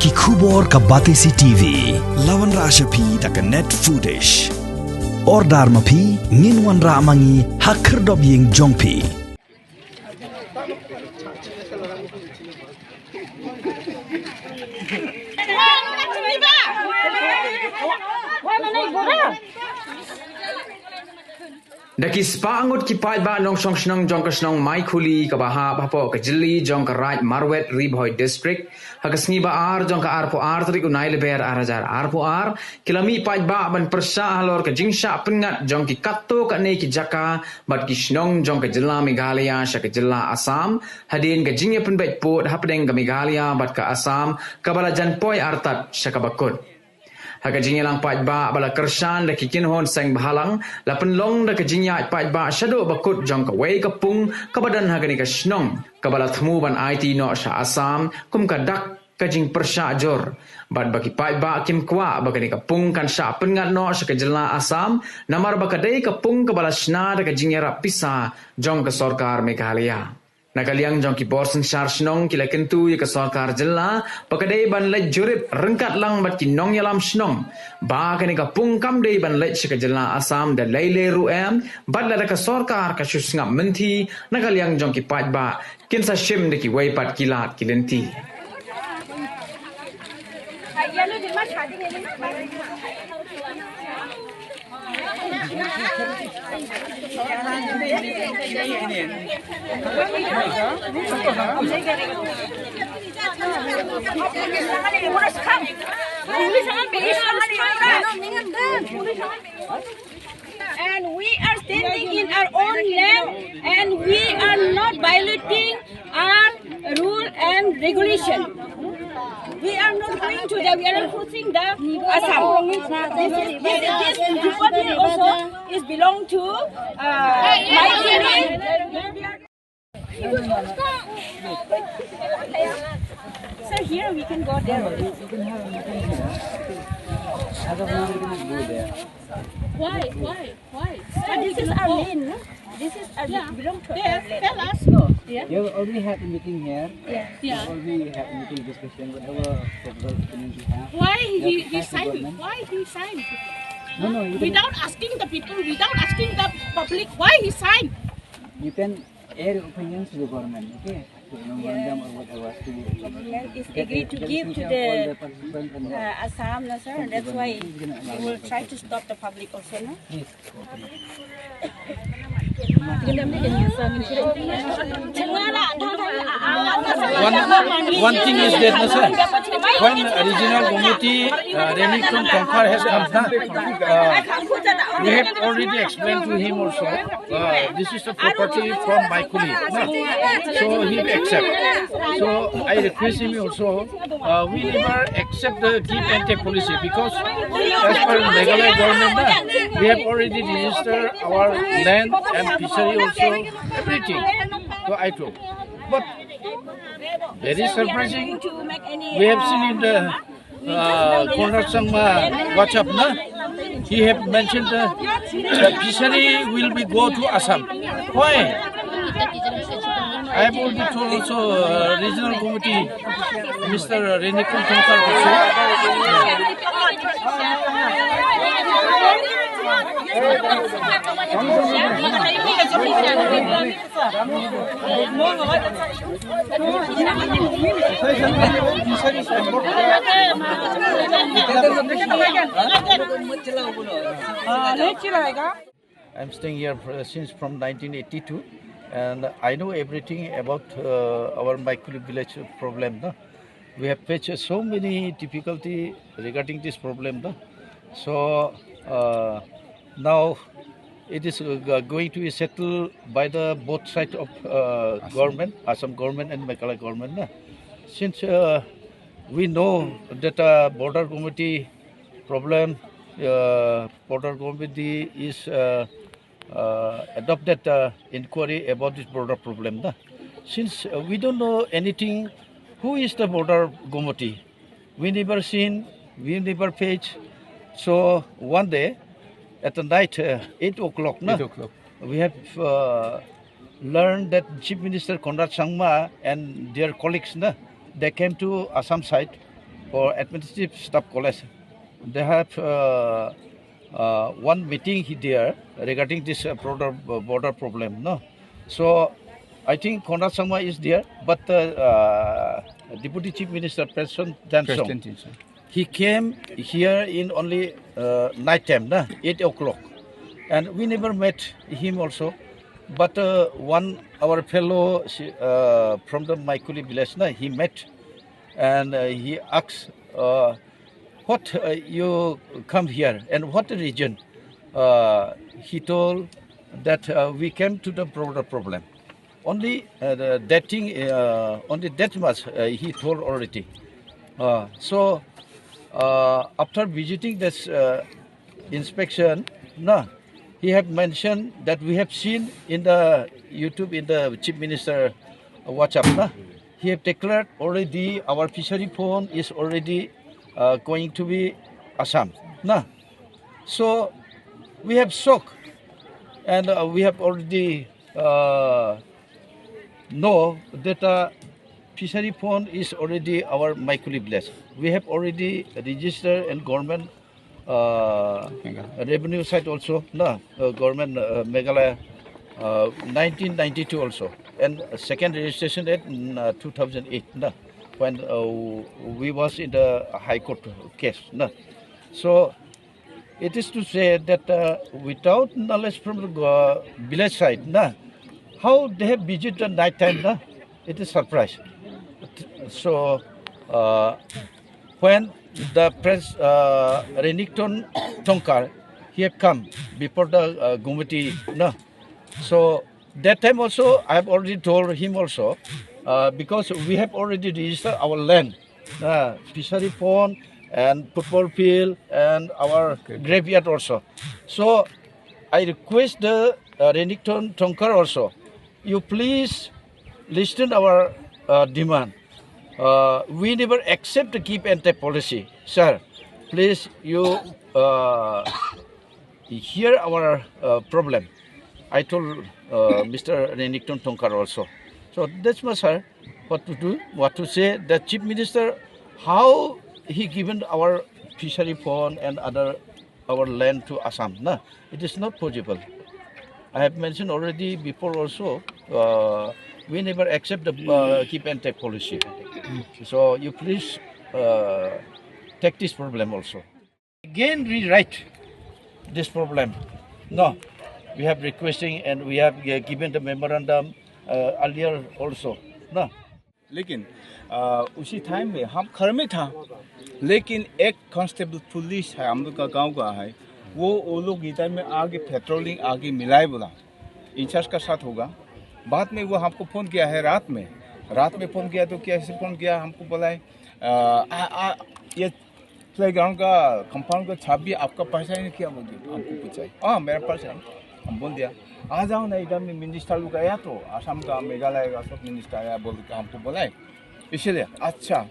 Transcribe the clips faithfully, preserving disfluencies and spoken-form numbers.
Ki khubor ka Batesi T V. La wanrah sha phi da ka Net Foodish. Order ma phi, ngin wanrah ma ngi ha khyrdop ïing jong phi. Da ki spah ngut ki paidbah nongshong shnong jong ka shnong Maikhuli kaba hap hapoh ka jylla jong ka Raid Marwet Ri Bhoi District, ha ka sngi ba ar jong ka arphew ar tarik u Nailaber ar hajar arphew ar, ki la mih paidbah ban pyrshah halor ka jingshah pyngngad jong ki katto katne ki jaka bad ki shnong jong ka jylla Meghalaya sha ka jylla Assam, hadien ka jingïapynbeit pud hapdeng ka Meghalaya bad ka Assam kaba la jan poi artat sha kaba kut. Ha ka jingïalang paidbah ba la kyrshan da ki kynhun seng bhalang, la pynlong da ka jingïaid paidbah shaduh ba kut jong kawei ka pung kaba don ha kane ka shnong, kaba la thmu ban aiti noh sha Assam kum ka dak ka jingpyrshah jur. Bad ba ki paidbah kim kwah ba kane ka pung kan shah pyngngad noh sha ka jylla Assam, namar ba ka dei ka pung kaba la shna da ka jingïarap pisa jong ka sorkar Meghalaya. Na ka liang jong ki bor synshar shnong ki la kyntu ïa ka sorkar jylla ba ka dei ban leit jurip ryngkat lang bad ki nongïalam shnong ba kane ka pung kam dei ban leit sha ka jylla Assam da lei lei ruh em, bad lada ka sorkar ka shu sngap mynthi, na ka liang jong ki paidbah kin sa shim da kiwei pat ki lad ki lynti. And we are standing in our own land, and we are not violating our rule and regulation. We are not going to the, we are not crossing the Assam. This is, this, this department also is belong to, uh, my area. Sir, here we can go there. As of now, we cannot go there. Why? Why? Why? But this is our land, no? This is our, yeah, belong to our land. Tell us. No. Yeah. You have already had a meeting here. Yeah. Yeah. You already had a meeting discussion, whatever proposal opinion you have. Why he, he signed? Why he signed? No, no, you can, without asking the people, without asking the public, why he signed? You can air opinions to the government, okay? To memorandum or whatever, to get the, get the signature of all the participants and the, uh, Assam, no, sir. That's why we will try to stop the public also, no? Yes. One, one thing is that, no, sir, when regional committee, uh, Renikton Tongkhar has come, na, uh, we have already explained to him also. Uh, this is the property from Maikhuli, na? So he accept. So I request him also. Uh, we never accept the give and take policy because as per Meghalaya government, na, we have already registered our land and fishery also, everything. So I told. But very surprising, we have seen in the uh, Conrad Sangma WhatsApp, na? He have mentioned the, the fishery will be go to Assam. Why? I have already told also, uh, regional committee, Mister Renikton Tongkhar also. I'm staying here for, since from nineteen eighty-two, and I know everything about, uh, our Maikhuli village problem, no? We have faced so many difficulty regarding this problem, no? So, uh, now it is, uh, going to be settled by the both side of, uh, government, Assam government and Meghalaya government, na? Since, uh, we know that, uh, border committee problem, uh, border committee is, uh, uh, adopted, uh, inquiry about this border problem, na? Since, uh, we don't know anything, who is the border committee? We never seen, we never faced. So one day, at the night, uh, eight o'clock, na? Eight o'clock. We have, uh, learned that Chief Minister Conrad Sangma and their colleagues, na, they came to Assam side. for administrative staff college. They have uh, uh, one meeting he- there regarding this uh, border border problem. No, so I think Conrad Sangma is there, but uh, uh, Deputy Chief Minister Prestone Tynsong, Prestone Tynsong, he came here in only uh, night time, na, eight o'clock, and we never met him also. But uh, one our fellow uh, from the Maikuli village, na, he met and uh, he asked, uh, "What uh, you come here and what the reason?" Uh, he told that uh, we came to the border problem. Only uh, the, that thing, uh, only that much uh, he told already. Uh, so uh, after visiting this uh, inspection, na, he have mentioned that we have seen in the YouTube, in the Chief Minister WhatsApp, na, he have declared already our fishery pond is already uh, going to be Assam. Na, so we have shock, and uh, we have already uh, know that uh, fishery pond is already our Maikuli village. We have already registered and government uh, revenue side also, na, uh, government uh, Meghalaya uh, nineteen ninety-two also, and second registration at mm, uh, two thousand eight, na, when uh, we was in the High Court case, na. So it is to say that uh, without knowledge from the uh, village side, na, how they have visited the night time, na, it is surprise. So uh, when the Prince uh, Renikton Tongkhar, he have come before the uh, Gumati, na. So that time also, I have already told him also, uh, because we have already registered our land, uh, fishery pond and football field and our graveyard also. So I request the uh, Renikton Tongkhar also, you please listen our uh, demand. Uh, we never accept the give and take policy, sir. Please, you uh, hear our uh, problem. I told uh, Mister Renikton Tongkhar also. So that's my, sir, what to do, what to say. The chief minister, how he given our fishery pond and other our land to Assam? Na, it is not possible. I have mentioned already before also. Uh, we never accept the uh, give and take policy. So you please uh, take this problem also. Again rewrite this problem. No, we have requesting and we have uh, given the memorandum uh, earlier also. No. लेकिन आ, उसी टाइम में हम घर में था। लेकिन एक कांस्टेबल पुलिस है, हम लोग का गांव का है, वो वो लोग इधर में आगे पेट्रोलिंग आगे मिलाए बोला, इंचार्ज का साथ होगा। बाद में वो हमको फ़ोन किया है रात में। रात में फ़ोन किया तो कैसे फ़ोन किया हमको बोला है, आ, आ, आ, ये प्लेग्राउंड का कंपाउंड का चाबी आपका पास है ना क्या बोल के हमको पूछा है। हाँ, मेरे पास है, हम बोल दिया। आ जाओ ना, इधर में मिनिस्टर लोग आया तो, आसाम का, मेघालय का सब मिनिस्टर आया बोल के हमको बोला है। इसीलिए अच्छा,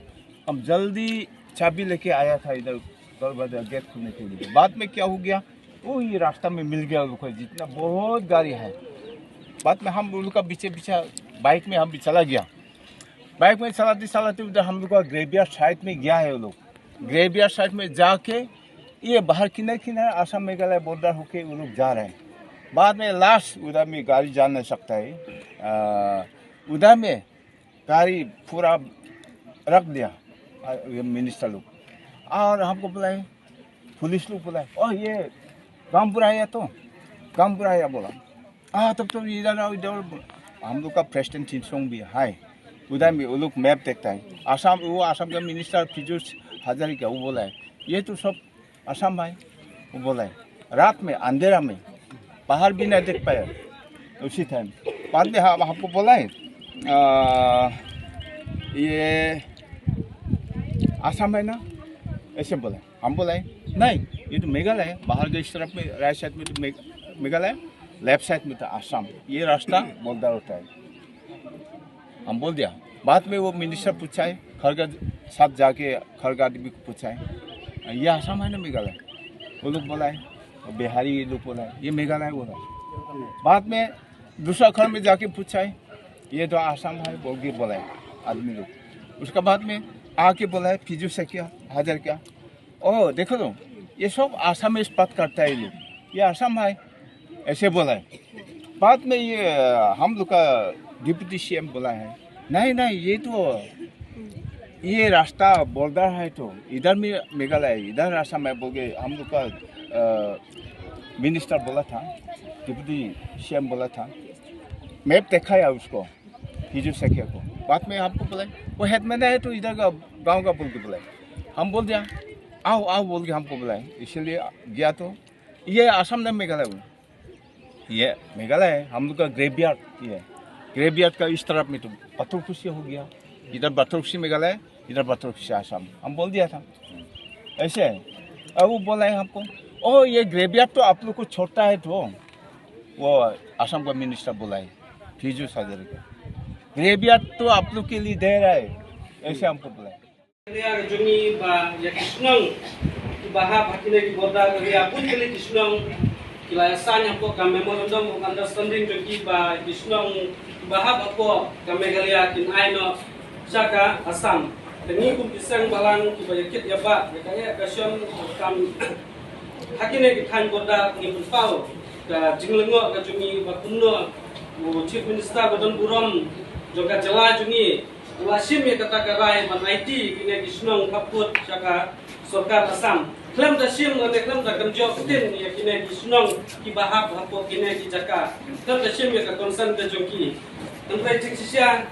हम जल्दी चाबी लेके आया था इधर दरवाजा गेट खोलने के लिए। बाद में क्या हो गया, वो ये रास्ता में मिल गया उनको, जितना बहुत गाड़ी है। बाद में हम उनका पीछे पीछे बाइक में हम भी चला गया। बाइक में चलाते चलाते उधर हम लोग का ग्रेवियर साइड में गया है वो लोग। ग्रेवियर साइड में जाके ये बाहर किनारे किनारे आसाम मेघालय बॉर्डर होके वो लोग जा रहे हैं। बाद में लास्ट उधर में गाड़ी जा नहीं सकता है। आ, उधर में गाड़ी पूरा रख दिया, आ, ये मिनिस्टर लोग। और हमको बुलाए, पुलिस लोग बुलाए, "ओ, ये गांव बुढ़ाया तो, गांव बुढ़ाया," बोला। "हाँ, तब तो इधर आओ, इधर।" हम लोग का प्रेसिडेंट चिनसोंग भी है, उधर में वो लोग मैप देखता है। आसाम, वो आसाम का मिनिस्टर पीयूष हजारिका, वो बोला है, "ये तो सब आसाम है," वो बोला है। रात में अंधेरा में बाहर भी नहीं देख पाया उसी टाइम। बाद में हम, हमको बोला है, आ, "ये आसाम है ना?" ऐसे बोला है। हम बोला है, "नहीं, ये तो मेघालय है, बाहर के इस तरफ में, राइट साइड में तो मेघ-, मेघालय, लेफ्ट साइड में तो आसाम, ये रास्ता बॉर्डर होता है।" हम बोल दिया। बाद में वो मिनिस्टर पूछा है, खरगा साथ जाके खरगा आदमी को पूछा है, "ये आसाम है ना मेघालय?" वो लोग बोला है, बिहारी लोग बोला है, "ये मेघालय," बोला। बाद में दूसरा घर में जाके पूछा है, "ये तो आसाम है," बोल के बोला है आदमी लोग। उसका बाद में आके बोला है, फिजू से क्या, हजार क्या? ओ, देखो तो, ये सब आसामीज बात करता है ये लोग। ये आसाम है, ऐसे बोला है। बाद में ये, हम लोग का डिप्टी सीएम बोला है, "नहीं, नहीं, ये तो, ये रास्ता बॉर्डर है तो, इधर में मेघालय है, इधर आसाम है," बोल के हम लोग का, अ, मिनिस्टर बोला था, डिप्टी सीएम बोला था। मैप दिखाया उसको, फिजू से क्या को। बाद में हमको बोला, "वो हेडमैन है तो इधर का गाँव का," बोल के बोला। हम बोल दिया, "आओ, आओ," बोल के हमको बोला। इसीलिए गया तो, ये आसाम नहीं मेघालय बोला। ये मेघालय है, हम लोग का ग्रेवयार्ड ये है। ग्रेवयार्ड का इस तरफ में तो पत्थरकुशी हो गया, इधर पत्थरकुशी मेघालय, इधर पत्थरकुशी आसाम, हम बोल दिया था ऐसे है। अब वो बोला है हमको, "ओ, ये ग्रेवयार्ड तो आप लोग को छोड़ता है तो," वो आसाम का मिनिस्टर बोला है, फिजू सागर का, "ग्रेवयार्ड तो आप लोग के लिए दे रहा है," ऐसे हमको बोला है। Area ka jong ngi ba ïa ki shnong kiba hap ha kine ki border area, bun tylli ki shnong ki la ïasain hapoh ka memorandum of understanding jong ki ba ki shnong kiba hap hapoh ka Meghalaya kin ai noh sha ka Assam. Te ngi kum ki seng bhalang kiba ïa kit ïa bah ïa ka eh ka shon kam ha kine ki thaiñ border, ngi pynpaw ka jinglyngngoh ka jong ngi ba kumno u Chief Minister ba don burom jong ka jylla jong ngi u la shim ïa kata ka rai ban aiti kine ki shnong khappud sha ka sorkar Assam. Khlem da shim lane khlem da kynjoh ktien ïa kine ki shnong kiba hap hapoh kine ki jaka, khlem da shim ïa ka consent ka jong ki. Hynrei jingshisha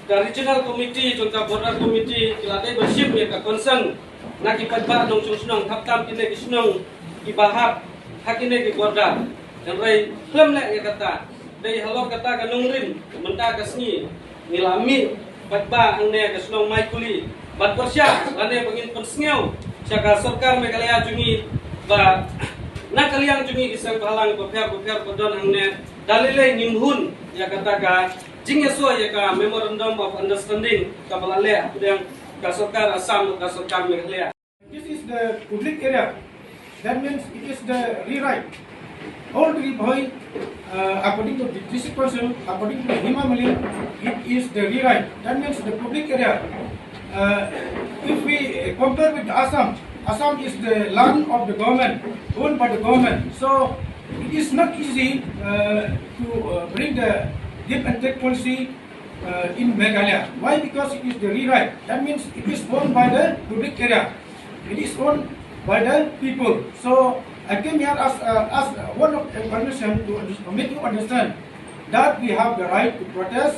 ka regional committee jong ka border committee ki la dei ban shim ïa ka consent na ki paidbah nongshong shnong, khamtam kine ki shnong kiba hap ha kine ki border. Hynrei khlem leh ïa kata, dei halor kata ka nongrim mynta ka sngi ngi la mih paidbah hangne ka shnong Maikuli ban pyrshah lane ba ngin pynsngew sha ka sorkar Meghalaya jong ngi ba na ka liang jong ngi ki seng bhalang bapher bapher ba don hangne, da lei lei ngim hun ïa kata ka jingïasoh ïa ka memorandum of understanding kaba la leh hapdeng ka sorkar Assam bad ka sorkar Meghalaya. This is the public area. That means it is the rewrite. All the Ri Bhoi, uh, according to the district council, according to the Hima Malin, it is the rewrite. That means the public area. Uh, if we compare with Assam, Assam is the land of the government, owned by the government. So it is not easy, uh, to, uh, bring the give and take policy, uh, in Meghalaya. Why? Because it is the rewrite. That means it is owned by the public area. It is owned by the people. So I came here as, uh, as one of the permission to under-, to make you understand that we have the right to protest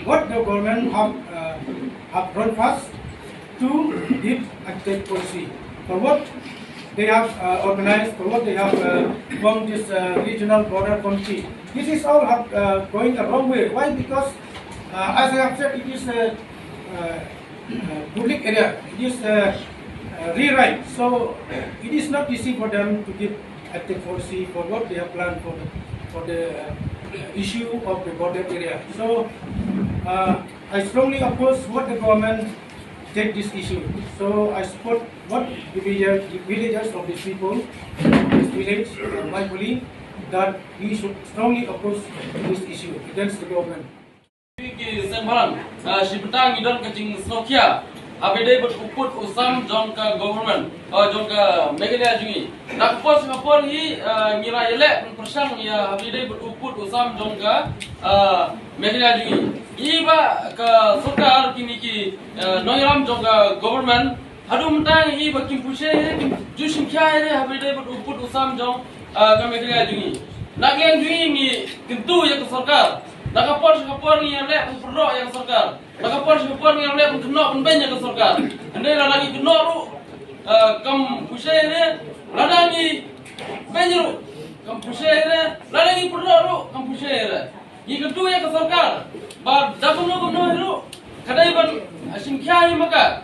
what the government have, uh, have run fast to give and take policy. For what they have, uh, organized, for what they have, uh, formed this, uh, regional border committee. This is all have, uh, going the wrong way. Why? Because, uh, as I have said, it is a, uh, uh, public area. It is a, uh, rewrite. So it is not easy for them to give active policy for what they have planned for the, for the, uh, issue of the border area. So, uh, I strongly oppose what the government take this issue. So I support what the villagers, the villagers of these people, this village, uh, Maikuli, that we should strongly oppose this issue against the government. Ki seng bhalang, ah, shi bynta ngi don ka jingsngewkhia haba ïadei bad u pud u sam jong ka government, ah, jong ka Meghalaya jong ngi. Na ka por sha ka por hi, ah, ngi la ïaleh pyrshang ïa haba ïadei bad u pud u sam jong ka, ah, Meghalaya jong ngi. Ngi ba ka sorkar, kine ki, ah, nongïalam jong ka government, haduh mynta ngi i ba kim pynshai re, kim ju shim khia re haba ïadei bad u pud u sam jong, ah, ka Meghalaya jong ngi. Na ka liang jong ngi ngi kyntu ïa ka sorkar. Na ka por sha ka por ngi ïaleh pynpyrdoh ïa ka sorkar. Na ka por sha ka por ngi ïaleh pynkynnoh pynbeiñ ïa ka sorkar. Hynrei lada ngi kynnoh ruh, ah, kam pynshai re, lada ngi beiñ ruh kam pynshai re, lada ngi pyrdoh ruh kam pynshai re. Ngi kyntu ïa ka sorkar ba da kumno kumno hi ruh ka dei ban, ah, shim khia hi ma ka.